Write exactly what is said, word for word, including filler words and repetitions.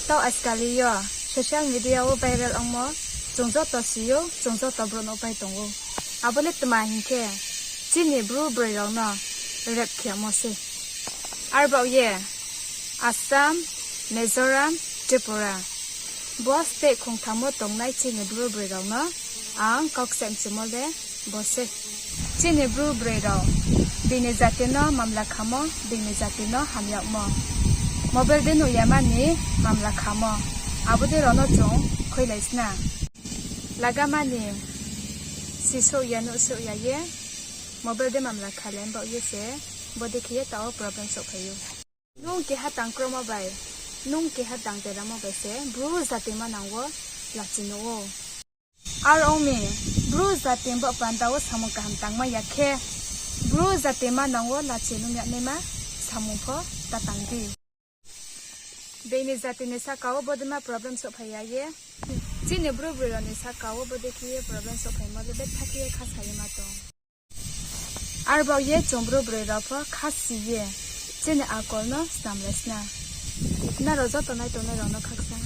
Taoh ajkal yo social media wo viral ongmo chung joto si ou, chung joto brouh no pai tong ou. Abo le tma hing khe, chini Bru broi rao no rape khemo se. Arbaoh ye Assam, Mizoram, Tripura, bo state khongtham wo tongnai chini Bru broi rao no ang kau kcham chimo le bo se. Chini Bru broi rao bini jati no mamla khamo, bini jati no hamyagmo, mobile de nuh yama ni mamla khamo, abo dei rao no chung khuilai sna. Lagama ni sisouh ya nuhsouh ya ye mobile de mamla khalai baoh ye se, bodei khe ye taoh wo problem souhphai ou. Nung keha tang kromo bai, nung keha tang deramo bai se Bru jati manang wo lachi nuh ou. Are ong mi, Bru jati ni baoh panda wo samung kaham tangmai ya khe, Bru jati manang wo lachi nuh yagnaima samung pho ta tang di. Being ni jati ni sahka wo bodeima problem souhphai ya ye, chini Bru broi rao ni sahka wo bodei khe ye problem souhphaimo le betha khe ye khasa ye ma tong. Arbaoh ye chung Bru broi rao pho khasi ye chini akol no snamlai sna. Nrao joto nai tongnai rao no khakchang